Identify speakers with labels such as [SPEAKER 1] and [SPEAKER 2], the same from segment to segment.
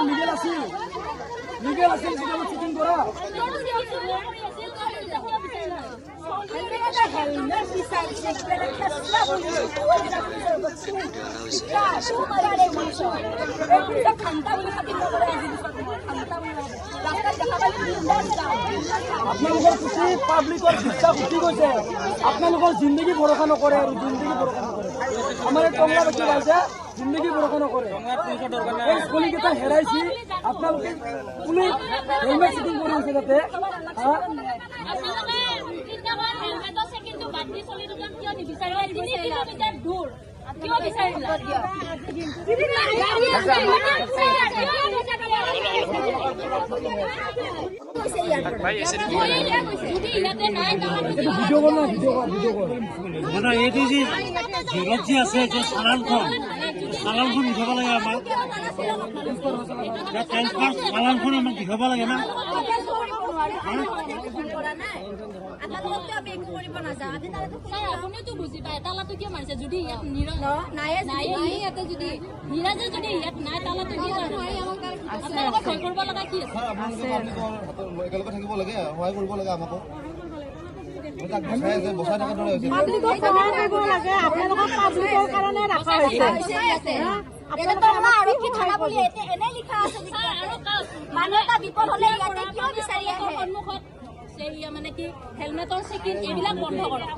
[SPEAKER 1] Legal আছিল, legal আছিল cheating কৰা। আপোনালোকৰ খুচি পাব্লিকৰ বিশ্বাস উঠি গৈছে। আপোনালোকৰ জিন্দগী ভৰসা নকৰে আৰু জিন্দগী ভৰসা নকৰে। আমাৰ এই টংলাবাসী ৰাইজে জিন্দগী ভৰসা নকৰে। এই চলিকেইটা হেৰাইছি, আপোনালোকে কোনে হেলমেট চেকিং কৰি আছে তাতে?
[SPEAKER 2] এইটো যে জেলত যে আছে যে চালানখন, চালানখন উঠাব লাগে আমাক। ট্ৰেন্সফাৰ চালানখন আমাক দেখুৱাব লাগে না।
[SPEAKER 3] আপুনিতো বুজি পায় তালাটো কিয় মাৰিছে? যদি ইয়াত নীৰজ নাই, ইয়াতে যদি নীৰজে যদি ইয়াত নাই, তালাটো কিয় আপোনালোকে ভয় কৰিব লগা কি আছে?
[SPEAKER 4] একেলগে থাকিব লাগে, সহায় কৰিব লাগে আমাকো।
[SPEAKER 3] সন্মুখত মানে কি হেলমেটৰ চেকিং এইবিলাক বন্ধ কৰক।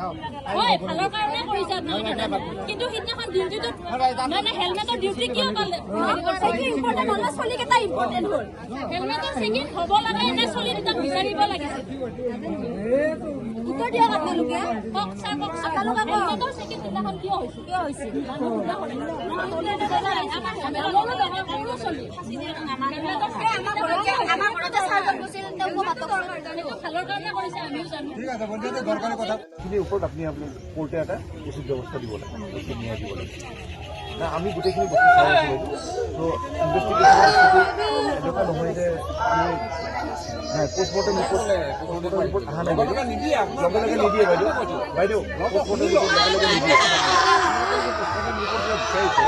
[SPEAKER 3] হয়, ভালৰ কাৰণে কৰিছে আপোনালোকে, কিন্তু সিদিনাখন ডিউটিটোত মানে হেলমেটৰ ডিউটি কিয় পালে? হেলমেটৰ চেকিং হ'ব লাগে নে চলি দুটাক বিচাৰিব লাগিছিল? উত্তৰ দিয়ক আপোনালোকে। কওক ছাৰ, কওক। হেলমেটৰ চেকিং সিদিনাখন কিয় হৈছিল? কিয় হৈছিল? সৰু চলি ভালৰ কাৰণে কৰিছে, আমিও জানো।
[SPEAKER 4] ঠিক আছে, দৰকাৰী কথাখিনিৰ ওপৰত আপুনি কোৰ্টে এটা উচিত ব্যৱস্থা দিব লাগে, উচিত ন্যায় দিব লাগে। না, আমি গোটেইখিনি বস্তু চাই আছোঁ। ত' ইনভেষ্টিগেশ্যন বস্তুটো এনেকুৱা নহয় যে আমি নাই পষ্টমৰ্টেম ৰিপৰ্ট, পষ্টমৰ্টেম ৰিপৰ্ট অহা নাই বাইদেউ, লগে লগে নিদিয়ে বাইদেউ, বাইদেউ পষ্টমৰ্টেম ৰিপৰ্ট লগে লগে নিদিয়ে। পষ্টমৰ্টেম ৰিপৰ্ট বিচাৰিছে,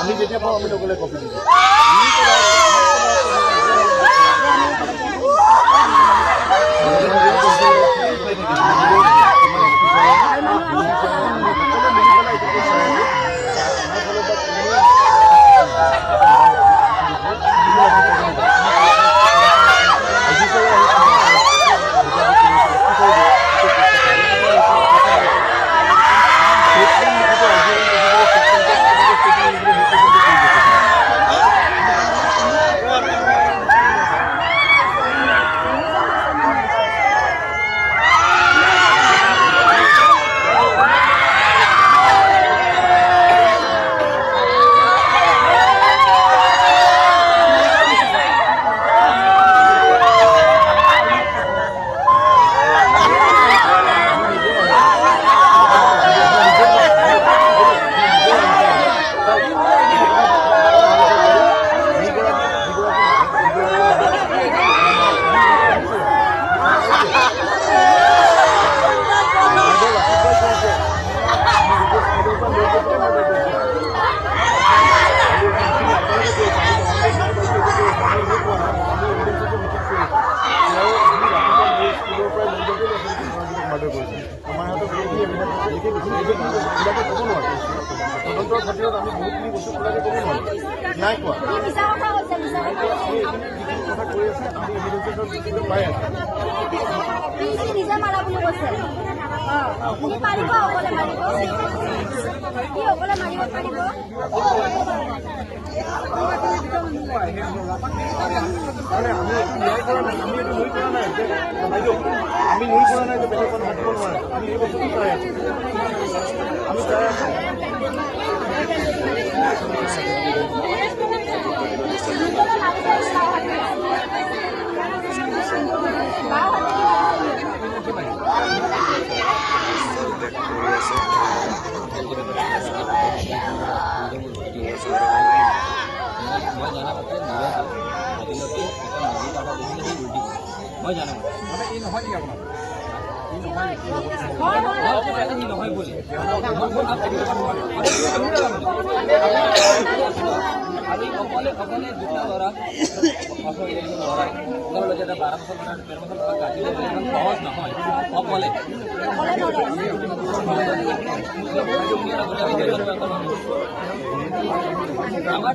[SPEAKER 4] আমি যেতিয়া পাওঁ আমি লগে লগে কপি দি দিওঁ। তদন্তৰ খাতিৰত আমি বহুতখিনি বস্তু খোলাকে ক'ব নোৱাৰোঁ। নাই কোৱা, যিখিনি কথা কৈ আছে আমি এভিডেঞ্চেছৰ ভিত্তিত পাই আছোঁ। আমি এইটো ন্যায় কৰা নাই, আমি এইটো নুই কৰা নাই যে বাইদেউ, আমি নুই কৰা নাই যে বেলেগ মানুহ থাকিব নোৱাৰে। আমি এই বস্তুটো চাই আছোঁ, আমি চাই আছোঁ।
[SPEAKER 5] মই জানো মানে ই নহয় নেকি আপোনাৰ? নহয় বুলি আমি অকলে অকলে দুটা ল'ৰাক লৰাই এটা 12 বছৰ 13 বছৰ ল'ৰাক কাটিব ইমান সহজ নহয় অকলে। আমাৰ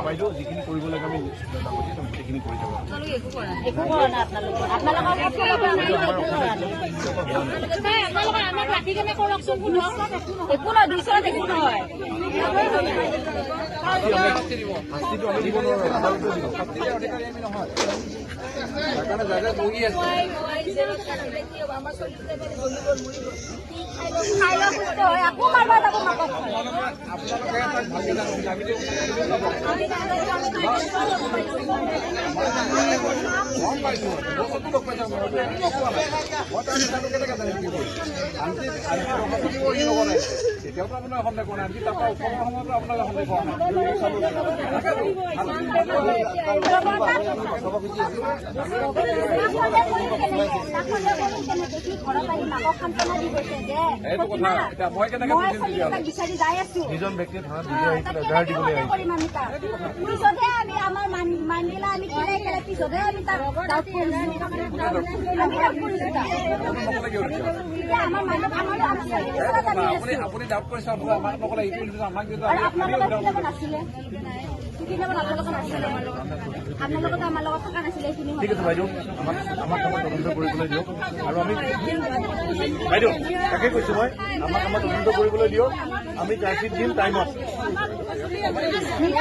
[SPEAKER 4] বাইদেউ যিখিনি কৰিব লাগে আমি গোটেইখিনি কৰি যাব। শাস্তিটো আমি দিব নোৱাৰো, আদালতে দিব। যিজন ব্যক্তিয়ে থানাত এজাহাৰ দিবলৈ
[SPEAKER 6] পিছতহে আমি আমাৰ মানগিলা আমি খেলাই খেলাই পিছতহে আমি তাক ডাউট কৰিছো। আপোনালোকে আমাৰ লগত থকা নাছিলে।
[SPEAKER 4] ঠিক আছে বাইদেউ, আমাক আমাক তদন্ত কৰিবলৈ দিয়ক। আৰু আমি বাইদেউ তাকে কৈছো মই, আমাক আমাৰ তদন্ত কৰিবলৈ দিয়ক। আমি চাৰ্জশ্বিট দিম টাইমত। ঠিক আছে বাইদেউ, আমাক আমাৰ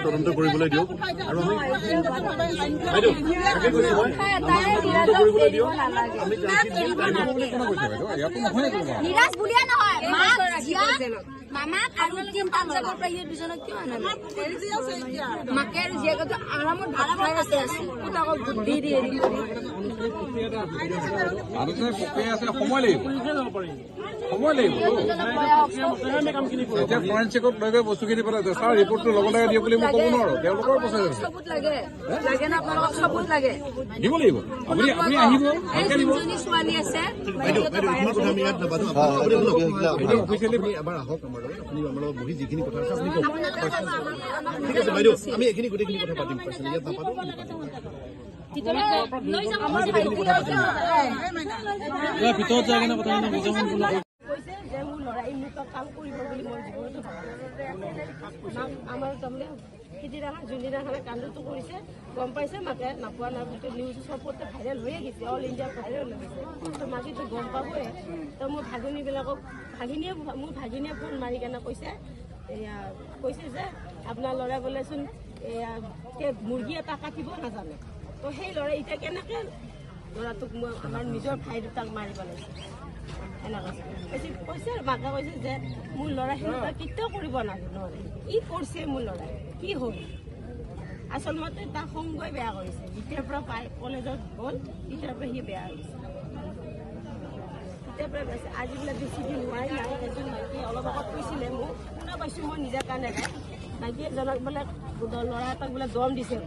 [SPEAKER 4] তদন্ত কৰিবলৈ দিয়ক। আৰু আমি বাইদেউ তাকে কৈছো মই, তদন্ত কৰিবলৈ দিয়ক। আমি
[SPEAKER 6] নিৰাজ বুলিয়ে নহয়, মামাক আৰু তিনিটা ল'ৰা
[SPEAKER 3] মাকে আৰু জীয়েকতো আৰামত ভাত খাই আছে, পুতাকক বুদ্ধি দি হেৰি কৰি
[SPEAKER 7] আছে। সময় লাগিব, সময় লাগিব। এতিয়া ফৰেনচিকত লৈ গৈ বস্তুখিনি পেলাই ছাৰ ৰিপৰ্টটো ল'ব লাগে দিয়ক বুলি মই ক'ব নোৱাৰো। তেওঁলোকৰ প্ৰচেছ আছে, দিব লাগিব। আপুনি আপুনি আহিব, ভালকে দিব।
[SPEAKER 3] ছোৱালী আছে
[SPEAKER 4] এবাৰ আহক আমাৰ লগত, আপুনি আমাৰ লগত বহি যিখিনি কথা আছে আপুনি কওক। ঠিক আছে বাইদেউ, আমি এইখিনি গোটেইখিনি কথা পাতিম, ইয়াত নাপাতো।
[SPEAKER 2] ভিতৰত যায় কেনে কথাখিনি বুজাব।
[SPEAKER 8] কৈছে যে মোৰ ল'ৰাই এনেকুৱা কাম কৰিব বুলি মই জীৱনতো ভবা নাছিলোঁ। আমাৰ তাৰমানে সিদিনাখন যোনদিনাখনে কাণ্ডটো কৰিছে গম পাইছে মাকে, নাপোৱা নাই। গোটেই নিউজ চবতে ভাইৰেল হৈয়ে গৈছে, অল ইণ্ডিয়া ভাইৰেল হৈ গৈছে। তো মাকেতো গম পাবই। তো মোৰ ভাগিনীবিলাকক ভাগিনীয়ে মোৰ ভাগিনীয়ে ফোন মাৰি কেনে কৈছে, এয়া কৈছে যে আপোনাৰ ল'ৰা বোলেচোন এয়া মুৰ্গী এটা কাটিব নাজানে। তো সেই ল'ৰাই এতিয়া কেনেকৈ ল'ৰাটোক মই আমাৰ নিজৰ ভাই দুটাক মাৰি পেলাইছে এনেকুৱা কৈছে। কৈছে মাকে কৈছে যে মোৰ ল'ৰা সেনেকুৱা কেতিয়াও কৰিব নোৱাৰে। কি কৰিছে মোৰ ল'ৰাই, কি হ'ল? আচলমতে তাক সংগই বেয়া কৰিছে। যেতিয়াৰ পৰা পাই কলেজত গ'ল তেতিয়াৰ পৰা সি বেয়া হৈছে, তেতিয়াৰ পৰা বেয়া। আজি বোলে বেছি দিন হোৱাই নাই। এজন মাইকী অলপ আগত কৈছিলে মোক, শুনা পাইছোঁ মই নিজা কাণেৰে, মাইকী এজনক বোলে ল'ৰা এটাক বোলে দম দিছে।